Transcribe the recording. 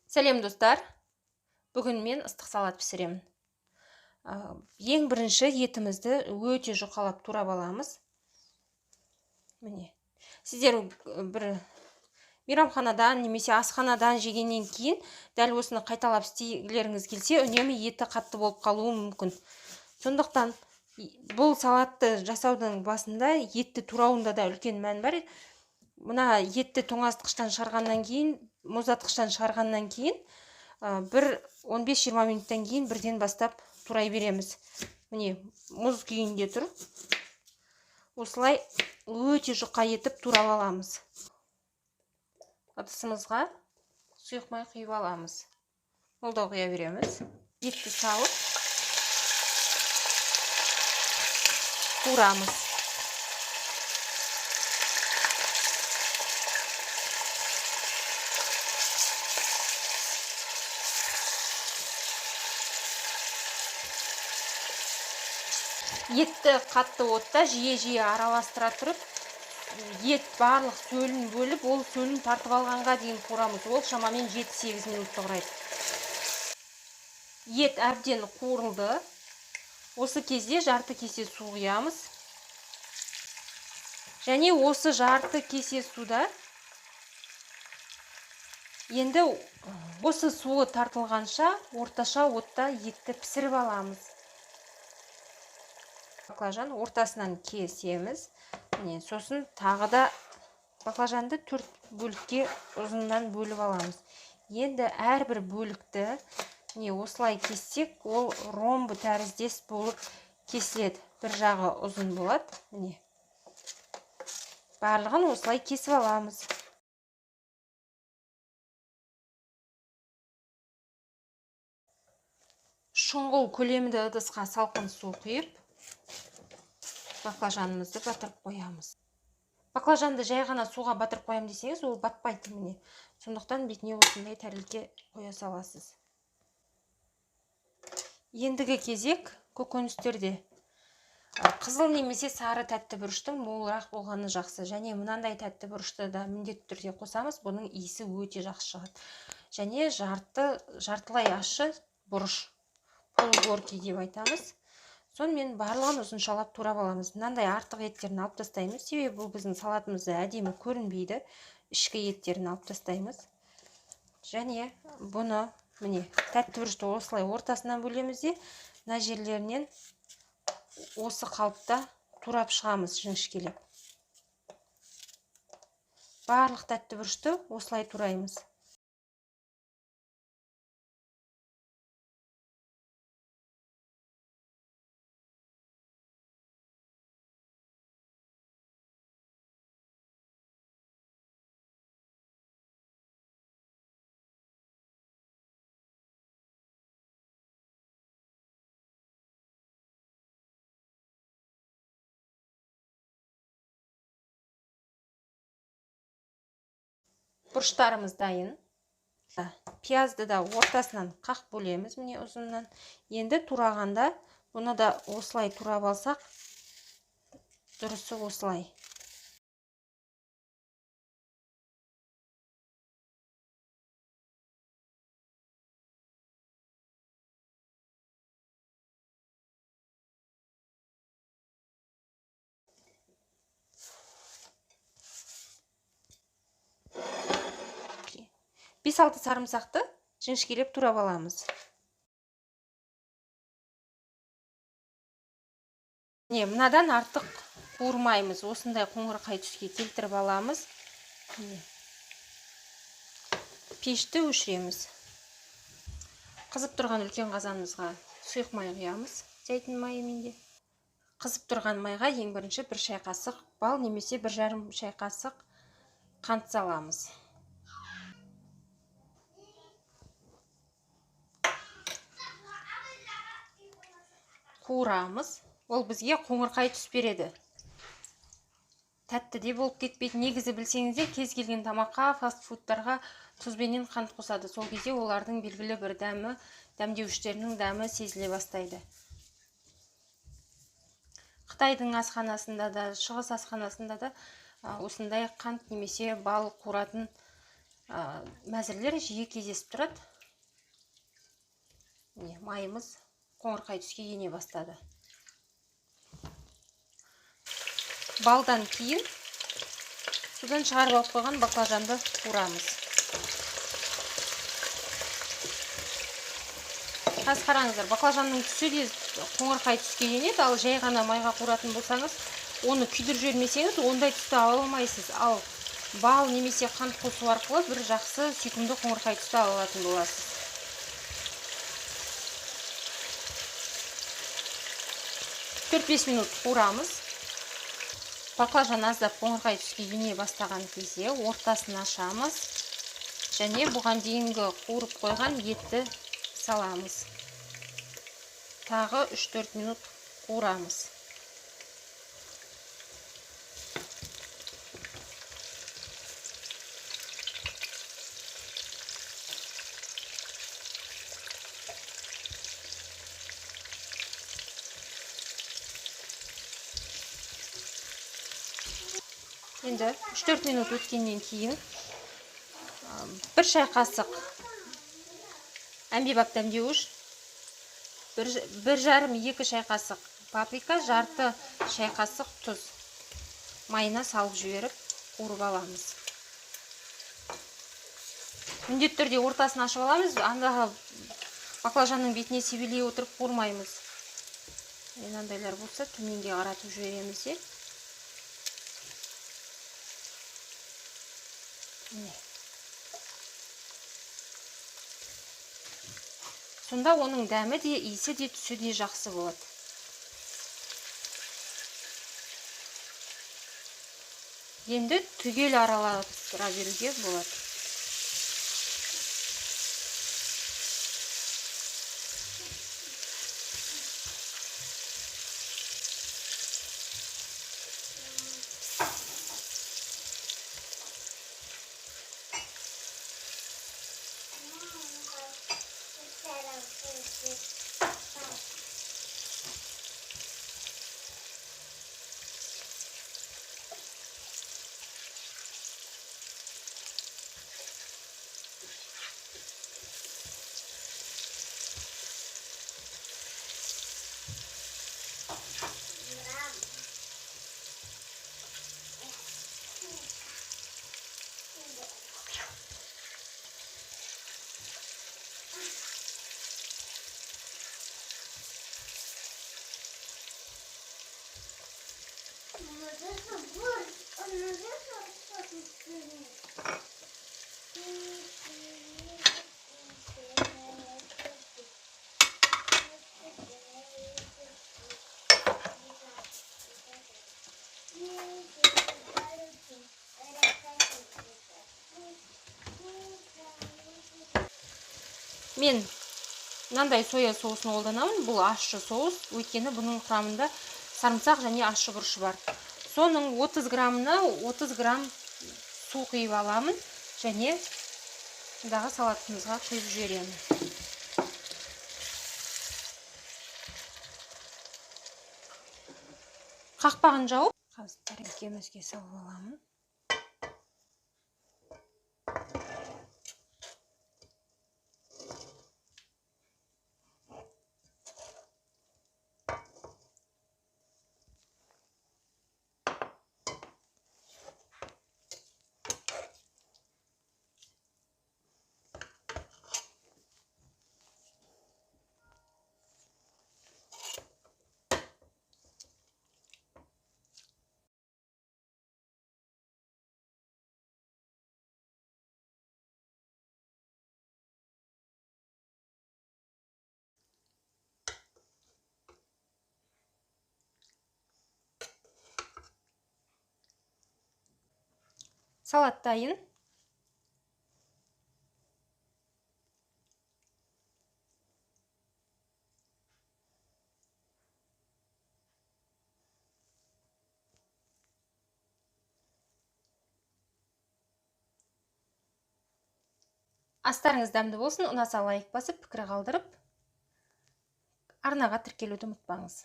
Сәлем достар. Бүгін мен ыстық салат пісіремін. Ең бірінші етімізді өте жұқалап турап аламыз. Міне. Сіздер бір мейрамханадан немесе асханадан жегеннен кейін дәл осыны қайталап істегілеріңіз келсе, үнемі еті қатты болып қалуы мүмкін. Сондықтан бұл салатты жасаудың басында етті турауында да үлкен мән бар. Мына етті тоңазытқыштан шығарғаннан кейін, мұздатқыштан шығарғаннан кейін бір 15-20 минуттан кейін бірден бастап турай береміз. Міне, мұз күйінде тұр. Осылай өте жұқа етіп турап аламыз. Ыдысымызға сұйық май құйып аламыз. Молдау құя береміз. Етті салып қуырамыз. Етті қатты отта жиі-жиі араластыра тұрып, ет барлық сөлін бөліп, ол сөлін тартып алғанға дейін қуырамыз. Ол шамамен 7-8 минутты құрайды. Ет әбден қуырылды. Осы кезде жарты кесе су құямыз. Және осы жарты кесе суда енді осы суы тартылғанша орташа отта етті пісіріп аламыз. Баклажан ортасынан кесеміз. Міне, сосын тағы да баклажанды 4 бөлікке ұзыннан бөліп аламыз. Енді әрбір бөлікті міне осылай кессек, ол ромб тәріздес болып кесіледі. Бір жағы ұзын болады. Міне. Барлығын осылай кесіп аламыз. Шұңғыл көлемді ыдысқа салқын су құйып, баклажанымызды батырып қоямыз. Баклажанды жай ғана суға батырып қоям десеңіз, ол батпайды міне. Сондықтан бетіне осындай тәрелке қоя саласыз. Ендігі кезек көкөністерде. Қызыл немесе сары тәтті бұрыштың молырақ болғаны жақсы. Және мынандай тәтті бұрышты да міндетті түрде қосамыз. Бұның иісі өте жақсы шығады. Және жартылай ащы бұрыш, полугоркий деп айтамыз. Сонымен барлығын ұзыншалап турап аламыз. Мынандай артық еттерін алып тастаймыз. Себебі бұл біздің салатымызда әдемі көрінбейді. Ішкі еттерін алып тастаймыз. Және бұны міне тәтті бұрышты осылай ортасынан бөлеміз де, мына жерлерінен осы қалыпта турап шығамыз жіңішкелеп. Барлық тәтті бұрышты осылай тураймыз. Бұрыштарымыз дайын. Пиязды да ортасынан қақ бөлеміз, міне ұзыннан. Енді турағанда бұны да осылай турап алсақ, дұрысы осылай. Бес-алты сарымсақты жіңішкелеп турап аламыз. Міне, мынадан артық қуырмаймыз. Осындай қоңырқай түске келтіріп аламыз. Міне. Пешті өшіреміз. Қызып тұрған үлкен қазанымызға сұйық май құямыз, зәйтүн майы менде. Қызып тұрған майға ең бірінші 1 шай қасық бал немесе 1,5 шай қасық қант саламыз. Қуырамыз. Ол бізге қоңырқай түс береді. Тәтті де болып кетпейді. Негізі білсеңіздер, кез келген тамаққа, фастфудтарға тұзбенен қант қосады. Сол кезде олардың белгілі бір дәмі, дәмдеуіштерінің дәмі сезіле бастайды. Қытайдың асханасында да, шығыс асханасында да осындай қант немесе бал қуыратын Мәзірлер жиі кездесіп тұрады. Міне, майымыз қоңырқай түске ене бастады. Балдан кейін судан шығарып алып қойған баклажанды қуырамыз. Қазір қараңыздар, баклажанның түсі де қоңырқай түске енеді, ал жай ғана майға қуыратын болсаңыз, оны күйдіріп жібермесеңіз, ондай түсті ала алмайсыз. Ал бал немесе қант қосу арқылы бір жақсы сүйкімді қоңырқай түсті ала алатын боласыз. 4-5 минут қуырамыз. Баклажан аздап қоңырқай түске ене бастаған кезде ортасын ашамыз және бұған дейінгі қуырып қойған етті саламыз. Тағы 3-4 минут қуырамыз. Енді 3-4 минут өткеннен кейін бір шай қасық әмбебап дәмдеуіш, 1,5-2 шай қасық паприка, жарты шай қасық тұз майына салып жіберіп қуырып аламыз. Міндетті түрде ортасын ашып аламыз, андағы баклажанның бетіне себелей отырып қуырмаймыз. Мынандайлар болса төменге қаратып жібереміз де. Міне. Сонда оның дәмі де, иісі де, түсі де жақсы болады. Енді түгел араластыра беруге болады. Мен мынандай соя соусын қолданамын. Бұл ащы соус, өйткені бұның құрамында сарымсақ және ащы бұрышы бар. Соның 30 граммына 30 грамм су құйып аламын және мындағы салатымызға құйып жіберемін. Қақпағын жауып, қазір тәрелкемізге салып аламын. Салат дайын. Астарыңыз дәмді болсын, ұнаса лайк басып, пікір қалдырып, арнаға тіркелуді ұмытпаңыз.